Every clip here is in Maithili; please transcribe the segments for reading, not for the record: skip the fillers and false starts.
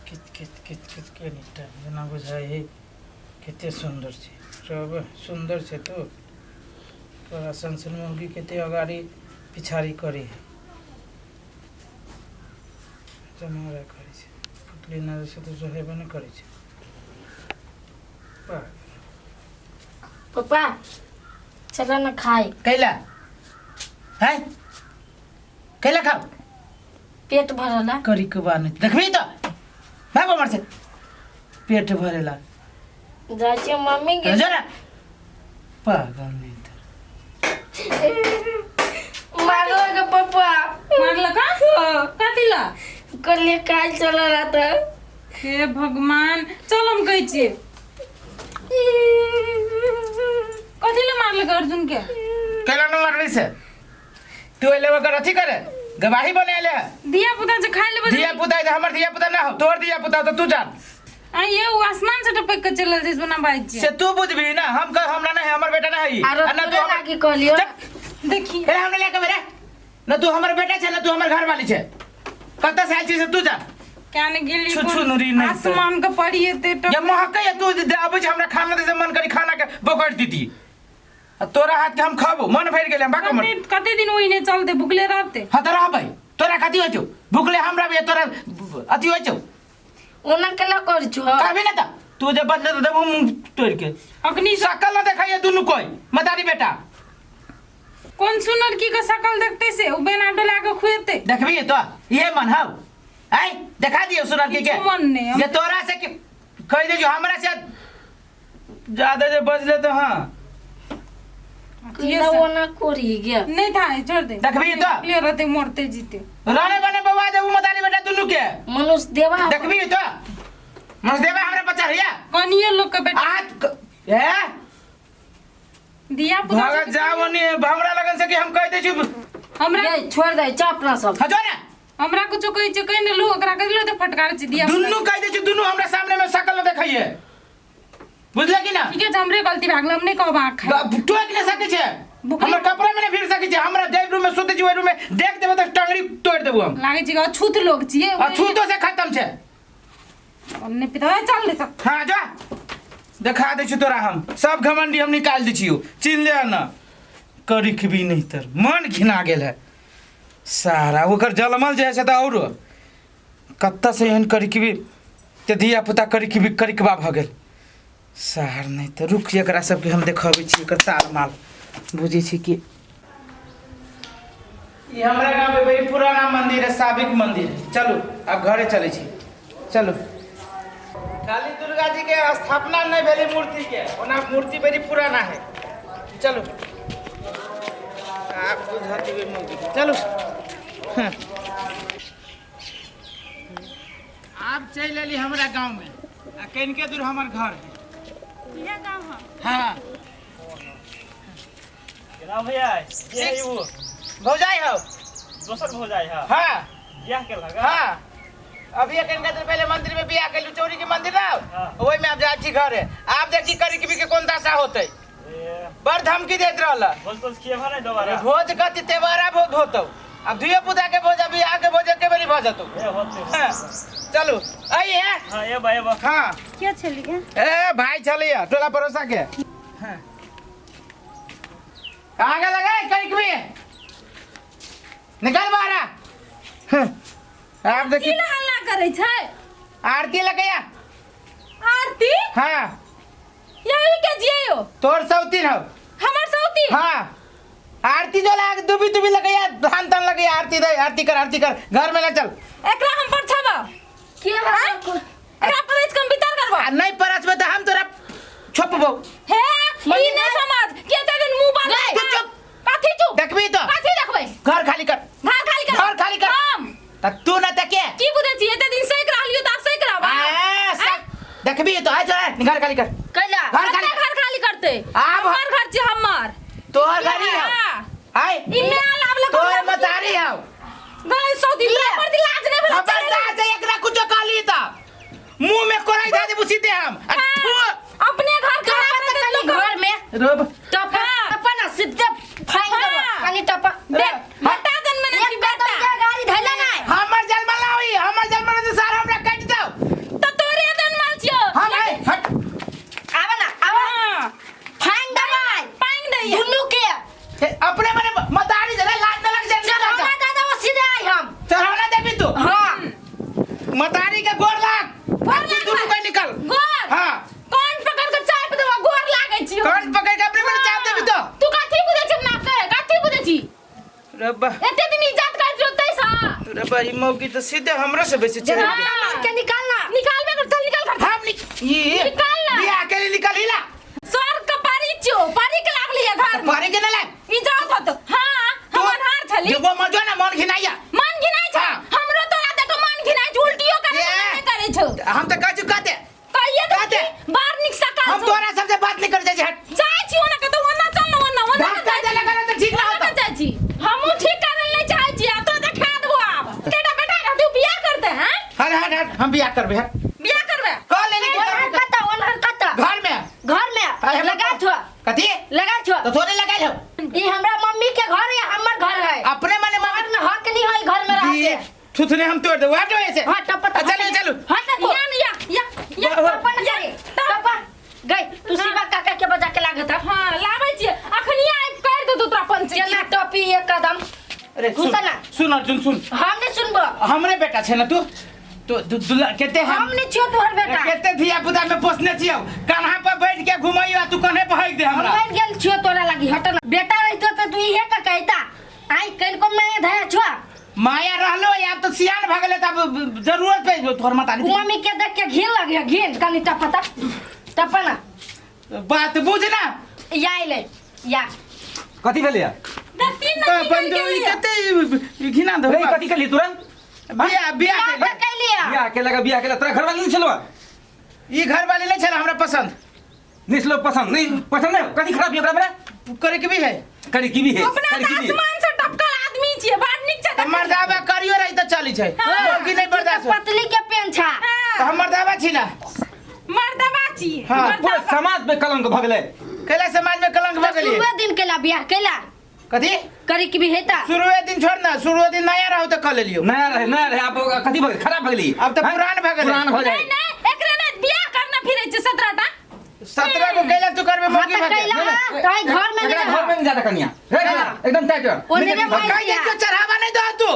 किच किच किच किच के निटा जेना बुझाइ है कते सुन्दर छै सब सुन्दर छै तो तोरा सन सन मौगी कते अगाडि पिछाड़ी करे है जमारा करै छै फुटली नजर से तऽ सोहेबे नहि करै छै वाह। पप्पा चलो ना खाए। कैला है कैला खाओ। पेट भरला। करी के बात देखबी तो भागो मर से पेट भरेला। जाइ छियै मम्मी के। जो ना पागल नहीं तर। मारलो के पप्पा। मारलक? कथी ला? कहलिए काल चल रहा था। हे भगवान, चल हम कहै छियै। कथी ला मारलक अर्जुन के? कैला न मारली से तू एले ओकर अथी करे गवाही बनेले है। धिया पुता जे खाइ लेबै। धिया पुता जे हमर धिया पुता ना हो, तोहर धिया पुता तो तू जान। आ ये उ आसमान से टपक के चलल जैसे बना बाज से तू बुझबी ना, हम कह हमरा ना है, हमर बेटा ना है ई। आरो आ ना तू तोरे हमर लागी कहलियो। चुप। देखी। ए हमरा लेके मेरे ना तू हमर बेटा छे ना तू हमर घर वाली छे, कतऽ से आयल छी से तू जान। क्या ने गेली छु छु नुरी नहीं तो। आसमान के पड़ी एते टप। या महकै या तू आबै छै हमरा खाना दे से मन करी खाना के बकड़ दीती आ तोरा हाथ के हम खाबो मन भरि गेलै हम बाको मन। कते कते दिन ओहिने चलते भुखले रहते। हाँ तो रहबै तोरा कथी होइ छौ भुखले हमरा भी तोरा अथी होइ छौ। ओना केला कर छौ? कहबी ना त तू जे बदले तो देबो मुंह तोड़ के। अखनी सकल न देखाइए दुनू कोई मदारी बेटा। कोन सुनर की के सकल देखते से उ बेना डोला के खुएते। देखबी तो ये मन हौ आय देखा दियो सुनर की के। किछु मन नहीं, हम- जे तोरा से के कह दे जो हमरा से ज्यादा जे बजले तो हाँ। ये केला सब- ओना कोरी गया। नहीं था छोड़ दे। देखबी तो? भुखले रहते मरते जीते। रहने बने बवा दे उ मदारी बेटा दुनू के। मनुष्य देवा। देखबी तो मनुष्य देवा हमरा बच्चा हैया। कनियो लोग के बेटा। हाथ ए दिया पुता भागा जाओ नी हमरा लगन से कि हम कह दे छी। हमरा ये छोड़ दे चा अपना सब। हां जो ना। हमरा कुछो कहै छै कहि ने लू ओकरा कहि लो त फटकार छै दिया पुता। दुनू कह दे छी दुनू हमरा सामने में सकल न देखैये बुझले कि ना? ठीक है हमरे गलती भागल हम नहीं कहब आँख खाए। टोक नहीं सकै छै। भुखले- हमर कपड़ा में नहीं भिड़ सकै छै। हमरा जे रूम में सुतै छी ओहि रूम में देख देबै त टंगड़ी तोड़ देबो हम। लागै छै कि अछूत लोग छियै। अछूतो से खत्म छै। हमने पिता चल ले सब। हाँ जा देखा दै छी तोरा हम सब घमंडी हम निकाल दै छियौ चिन्ह ले ना करिख भी नहीं तर मन घिना गेल है सारा ओकर जलमल जे है से तऽ औरो कत्ता से एहन करिकबी ते धिया पुता करिकबी करिकबा भऽ गेल सार नहीं तऽ रुक एकरा सबके हम देखबै छी एकर ताल माल बुझै छी कि ई हमरा गाँव के बड़ी पुराना मंदिर है साबिक मंदिर है। चलू आब घरे चलै छी चलू। काली दुर्गा जी के स्थापना नहीं भेलै मूर्ति के, ओना मूर्ति बड़ी पुराना है। चलू आप बुझत हेबै मौगी। चलू। हाँ। आब चलि एली हमरा गाँव में आ कनिके दूर हमर घर है। इहे गाँव है? हाँ। केना भैया? के है वो? भौजाई हो। दोसर भौजाई है? हाँ। बियाह केलक? हाँ। अभी कनिका देर पहले मंदिर में बियाह केलू, चौरी के मंदिर ना? हाँ। ओहि में आब जाइ छी घरे। आब देखी करी के कोन दशा होतै। ए। बड़ धमकी देत रहल। भोज तोज खिएबा नै दोबारा? भोज कथी तेवारा भोज होतौ। अब धियो पुता के भोज बियाह के भोज एके बेरी भऽ जेतौ। ए होतै। हाँ। चलू आइए। हाँ, एबा एबा। हाँ। के छलियै? ए भाई छलियै टोला पड़ोसा के। हाँ। आगे लगा करिक भी निकाल बाहर। हाँ। आप देखिए की हल्ला करै छै? आरती लगैया। आरती? हाँ। यही के जियो? तोर सौतीन हो। हमर सौतीन? हाँ। आरती जो लाग दुबी दुबी लगैया धान तान लगैया आरती दे आरती कर आरती कर घर में ले चल। एकरा हम पर छबा। के हल्ला कर? एकरा परछ कम बितर करबा। आ नहीं परछबे त हम तोरा छोपबो। हे ई नहीं समझ के ते दिन मुंह बंद तू चुप। कथी चुप? देखबी तो। कथी देखबै? घर खाली कर। घर खाली कर। घर खाली कर। हम त तू न त के? की बुझै छी एते दिन सैक रहलियो त आब सैक रहबा? आ, सैक। देखबी तो आ चल घर खाली कर। कैला? घर खाली कते घर खाली करते? आब हमर घर छी हमर। तोहर घर ही हौ। हाँ। आय। ई में लाभ लग तोहर मतारी हौ। गई सौदी पर दिलाज नहीं भेल। खबरदार से एकरा कुछो कहली त मुंह में कोराई धा देबू सीधे हम। आ थू। अपने घर के टपा लोग घर में। रोब। टपा हाँ। टपा ना सीधे फाइन देबो। हाँ। कनी टपा। देख बेटा जन्म ने एक छी कदम बेटा। के गाड़ी धैला नहीं। हमर जन्म ना होई, हमर जन्म ना सार हमरा काट दो। चढ़ाना देबी तू हां मतारी के गोर लाग गोर तू लाग दुनू के निकल गोर हाँ कान पकड़ के चाप देबो गोर लागै छी कान पकड़ के अपने मन चाप देबी तो तू कथी बुझै छी अपना के कथी बुझै छी रब्बा एते दिन इज्जत काटि लो तैसा रब्बा ई मौकी तो सीधे हमरो से बेसी चढ़ जना गेल। मार के निकालना निकालबे कर चल निकाल घर हम निक ये निकाल ना। बियाह के लिए निकल हिला स्वर्ग के पारी छियो पारी के लागली है घर में पारी के ना लाग इज्जत होत हां हम अनहार छली जो मर जो ना मन घिनाइया मन घिनाइ छै हाँ। हमरो तोरा देखो मन घिनाइ छै उल्टियो करे ये। नहीं करे छौ हम तो कह चुका थे कहिए तो कहते। बार निक सकल हम तोरा सबसे बात नहीं कर जाए हट जाइ छी ओना के तो ओना चल ना ओना ओना धक्का दे लगा तो ठीक ना होता जाइ छी हमहु ठीक करल नहीं चाहै छी आ तो देखा देबो आब केटा बेटा रहतै बियाह करते हैं हट हट हट हम बियाह करबे हट बियाह करबे कह लेने के ओनहर कता ओनहर कता घर में घर में अरे हमरा- लगा छो कथी लगा छो तो थोड़े लगाइल हो ई हमरा मम्मी के घर है हमर घर है अपने मने घर में हक नहीं है घर में रह ये के थुथने हम तोड़ दे हटो ऐसे हाँ टप्पा आ, चलो चलो हाँ देखो या या या या वाह, वाह। टप्पा न करे टप्पा गई तू शिवा काका के बजा के लागत है हां लाबै छी अखनी आबि कर दे तोरा पंच केना टॉपी एक कदम अरे सुन घुसा ना। सुन अर्जुन सुन हम नहीं सुनबो हमरे बेटा छे ना तू तो दुल्हा केते हम हम नहीं छियो तोहर बेटा केते धिया पुता में पोसने छियो कन्हा पर बैठ के घुमाइयो आ तू कन्हे पर हक दे हम हमरा बन गेल छियो तोरा लागी हट ना बेटा रहितो तो तू इहे का कहता आई कनको मैं धया छुआ माया रहलो आब तो सियान भऽ गेलै तब जरूरत पे तोहर माता उ मम्मी के देख के घिन लगे घिन कनी टप्पा तक टप्पा ना बात बुझ ना या अइले या कथी भेलै देखती ना की बंदो ई कते घिना दो रे कथी केलियै तुरंत बियाह बियाह का केलियै। कैलिया बियाह केलक बियाह केलक तोरा घरवाली नहि छलौ ई घर वाली नहीं छल हमरा पसंद नहि छलौ पसंद नहि पसंद नहि कथी खराब ओकरा मे करे के भी है करी की भी है अपना करी तऽ की भी है। आसमान से टपकल आदमी छियै बड़ नीक छै त मर्दावा करियो रही त चली छै मौगी नहीं बर्दाश्त हो। पतली के पेन छा त हम मर्दावा छी ना मर्दबा छियै हाँ, पूरा समाज पे कलंक भऽ गेलै कैला समाज में कलंक भऽ गेलियै शुरुए दिन केला बियाह केला कथी करी की भी हेता शुरुए दिन छोड़ ना शुरुए दिन नया रहू त कऽ लेलियो नया रहे नया रहे आब ओकरा कथी भऽ गेलै खराब भऽ गेलै आब तऽ पुरान भऽ गेलै। पुरान भऽ नहीं जाइ नहीं एकरे ने बियाह करना फिरै छै 17 टा 17 गो कैला तू करबे हाँ मौगी त भऽ कैला गेल हाँ, त घर में एकरा नहीं घर में नहीं जाता कनिया रे रे, एकदम टाइट रह। ओने रे नहीं माई कहि दे तू चढ़ावा नहीं दो तू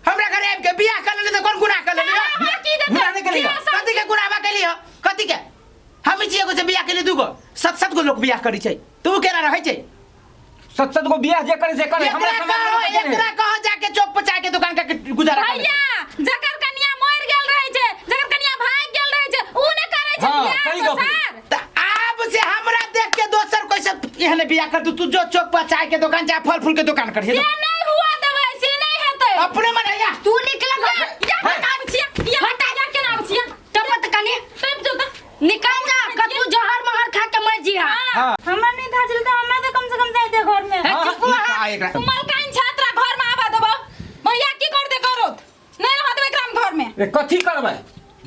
हमरा घरे आबि के बियाह कर लेली त कोन गुनाह कर लेली चढ़ावा की देतै? गुनाह नहि केलियै। बियाह सब- कथी के गुनाह केली हो कथी के हम छी एगो से बियाह केली दूगो सत सत गो लोग बियाह करै छै तू केना रहै छै सत सत गो बियाह जे करे से करे हमरा एकरा समाज कहो में नहीं एकरा कहो जाके चौक पर चाय के दुकान का गुजारा कर भैया जकर कनिया मर गेल रहै छै जकर कनिया भाग गेल रहै छै उ ने करै छै हाँ, बियाह सही गप है। दोसर त आब से हमरा देख के दोसर कोई से एहने बियाह कर तू तू जो चौक पर चाय के दुकान चाहे फल फूल के दुकान कर से नहीं हुआ देबै से नहीं हेतै अपने मन हैया तू निकल या या हटाब छियै या हटा या केना आबै छियै टपत कनी टपि जो तऽ निकल जा कतू जहर महर खा के मर जिहा हाँ। हमरा नहीं था चल तो हमरा तो कम से कम जाय दे घर में हे चुप का एकरा तू मलकाइन छात्रा घर में आबा देबो भैया की कर दे करोत नहीं रह देबे एकरा हम घर में रे कथी करबै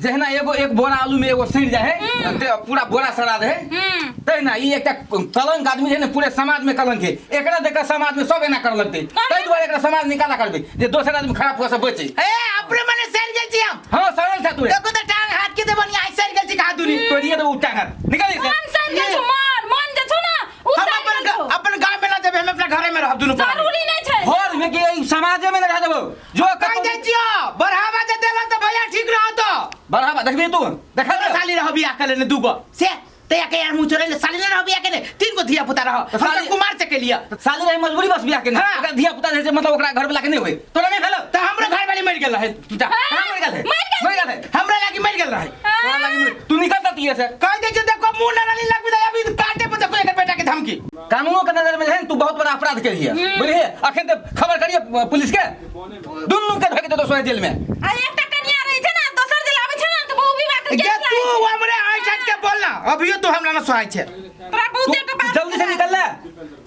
जहिना एगो एक बोरा आलू में एगो सड़ि जाइ है ते पूरा बोरा सड़ा दे हम्म तहिना ई एकटा कलंक आदमी छै ने पूरे समाज में कलंक है एकरा देख के समाज में सब एना कर लगतै ताहि दुआरे एकरा समाज निकाला करबै जे दोसर आदमी खराब हुआ से बचे ए अपने मने सर गेल छी हम हाँ सरल था तू देखो त टांग हाथ के देबनी आई सर गेल छी कहा दुनी तोड़िए देबो टांग हाथ निकल से मन सर गेल छौ मन मन जे छौ ना उ हम सर अपन गेल छौ अपन गांव में ना जेबे हम अपना घरे में रहब दुनू प्राणी। जरूरी नहीं छै घर में के ई समाजे में न रह देबो जो कहि दै छियो बढ़ावा जे देला त भैया ठीक रह तो बढ़ावा देखबी तू देखा तोरा साली रह बियाह कर लेने दूगो से तैया के यार मुंह चोरे ले साली रह बियाह के ने तीन गो धिया पुता रह तो हम तो साली- कुमार से के लिया साली रहे मजबूरी बस बियाह के ना हाँ। ओकरा धिया पुता रहै छै मतलब ओकरा घर वाला के नहीं होई तोरा नहीं भेलो त हमरो घर वाली मर गेल रहे जा कहाँ मर गेल है मर गेल मर गेल है हमरा लागी मर गेल रहे तोरा लागी मर- तू निकल जाती है से कह दे छै देखो मुंह न रली लगबी त अभी काटे पर देखो एकर बेटा के धमकी कानूनो के नजर में है तू बहुत बड़ा अपराध करी है बुझलिए अखन तो खबर करिए पुलिस के दुनू के धके दे दो जेल में आ एकटा कनिया रहै छै ना दोसर जे लाबै छै ना तऽ बहु विवाह के गे केस तू लागै छै। हमरे आँख आँख के बोल ना अभियो तू हमरा ना सोहाय छै तोरा तू बहुते के बात जल्दी से निकल ले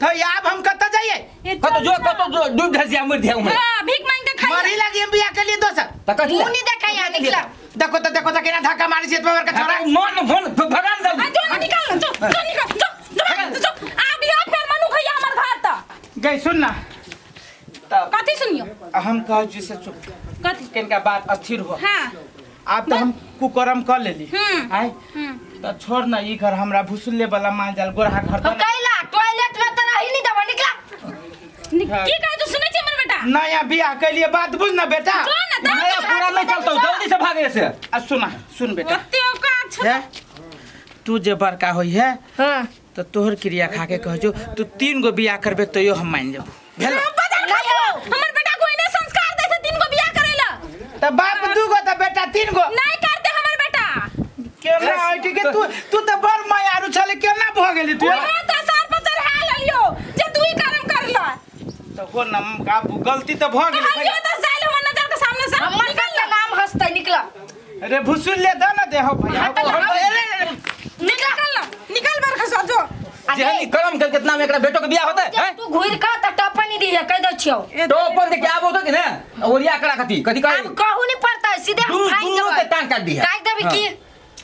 तो आब हम कतऽ जाइए कतो जो कतो जो डूब धस जा मर दिया उमरे हां भीख मांग के खाइ मरी लागी हम बियाह के लिए दोसर त कथी मुंह नहीं देखा यहाँ निकला देखो तो देखो तो केना धक्का मारी छै तोहर के छोरा मन मन भगवान आ जल्दी जो ना निकाल ना जो जो निकाल जो जो भाग, जो आब यो फेर मनु खैया हमर घर त गई सुन ना तब कथी सुनियो हम कहै छी से चुप कथी किनका बात अस्थिर हो हां आब तो हम कुकर्म कर लेली हम्म। आय तो छोड़ ना ई घर हमरा भुसुले वाला माल जाल गोरहा घर हम तो कैला टॉयलेट में तो रही नहीं दबा निकला की कहै तू सुनै छी हमर बेटा नया बियाह के लिए बात बुझ ना बेटा। जो ना दे। नया पूरा नहीं चलतो, जल्दी से भागे से। आ सुना, सुन बेटा। ओते औकात छौ। है तू जे बड़का होई है हां तो तोहर क्रिया खा के कह जो तू 3 गो बियाह करबे तैयो हम मान जेबो। भेल? नहीं हो। हमर बेटा कोई ने संस्कार दे से 3 गो बियाह करेला। त बाप 2 गो त बेटा 3 गो। नहीं करते हमर बेटा। केना होई ठीक है, तू तू त बड़ मायारू छले, केना भ गेली तू? ओहे त सर पर चढ़ा लेलियो जे तू ही कर्म करला। त हो न बाबू गलती त भ गेली। कहलियो त जाइल हमर नजर के सामने से। हमर निकल के नाम हंसतै, निकल। अरे भुसुल ले द ना दे हो भैया। हाँ, त अरे निकल ना, निकल बरखसवा जो। जेहनी करम के कितना में एकरा बेटो के बियाह होते हैं? तू घुर का त टपनी दी है, कह दे छियो। तो अपन देख आबो तो कि ना ओरिया करा कथी कथी कहे? अब कहू नहीं पड़ता है, सीधे हम दुनू फाइन दुनू के देबै। टांग काट दी है। काट देबै की?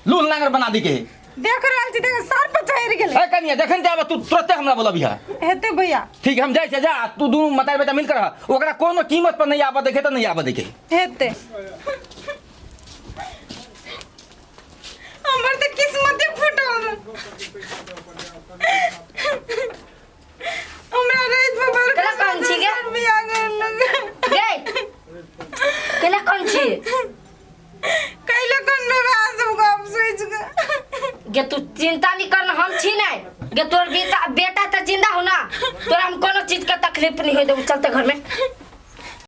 लूल नांगर बना दी के। देख रहल छी, देख सर पर चढ़ गेलै। ए कनिया जखन जाब तू तुरते हमरा बोलबी है। हेतै भैया। ठीक हम जाइ छै, जा तू दुनू मताई बेटा मिलकर रह, ओकरा कोनो कीमत पर नहीं आबऽ देखे त नहीं आबऽ देखे। हेतै। हमर त किस्मते फूटल। हमरा राति में बड़ केला कौन छी गे? बियाह करलक। गे केला कौन छी? कैला कौन बेबा सब गप सोच के। गे तू चिंता नहीं करना, हम छी नहीं। गे तोर बेटा बेटा त जिंदा हो ना, तोरा हम कोनो चीज के तकलीफ नहीं होई देबो। चलते घर में।